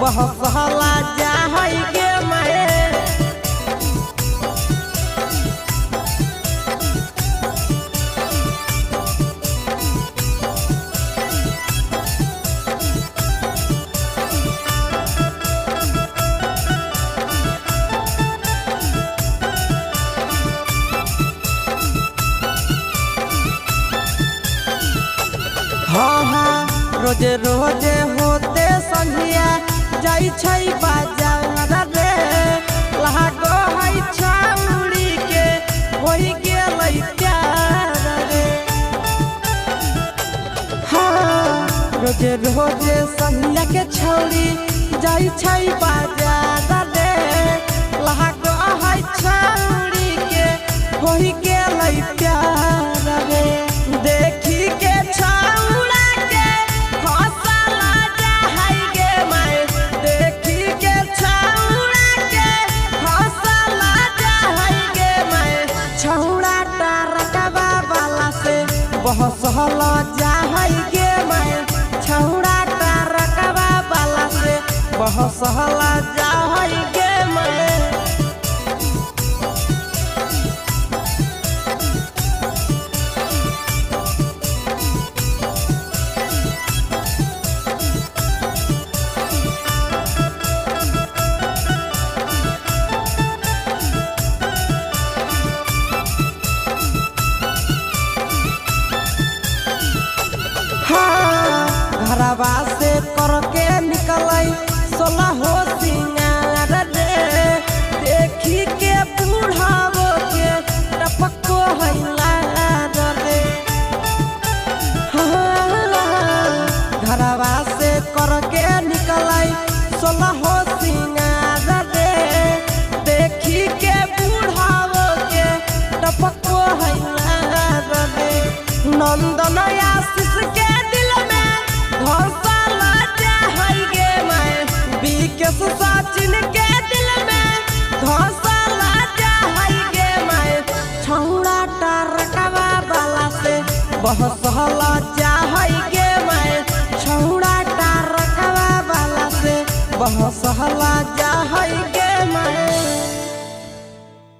बहसला जाहै गे माए। हाँ हाँ रोजे रोजे होते संझिया जाई छै बाजार रे, लागो है छाउड़ी के होई गेलै प्यार रे। हाँ रोजे रोजे संझिया के छौड़ी जाई छै बाजार रे, लागो है छाउड़ी के होई गेलै प्यार रे। देखी के छौड़ा के हंसला जाहै गे माय, देखी के छौड़ा के हंसला जाहै गे माय। छौड़ा टरकवा वाला से बहसला जाहै गे माय, छौड़ा टरकवा वाला से बहसला जाहै गे माय। हाँ, घरवा से करके निकलै 16 सिंगार रे, देखी के बूढ़ावो के टपको है लार रे। हाँ, घरवा से करके निकलै 16 सिंगार रे, देखी के बूढ़ावो के टपको है लार रे। नंदन आशीष के दिल में घोंसला चाहै गे मैं, विकेश सचिन के दिल में घोंसला चाहै गे मैं। छौड़ा टरकवा वाला से बहसला चाहै गे मैं, छौड़ा टरकवा वाला से बहसला चाहै गे मैं।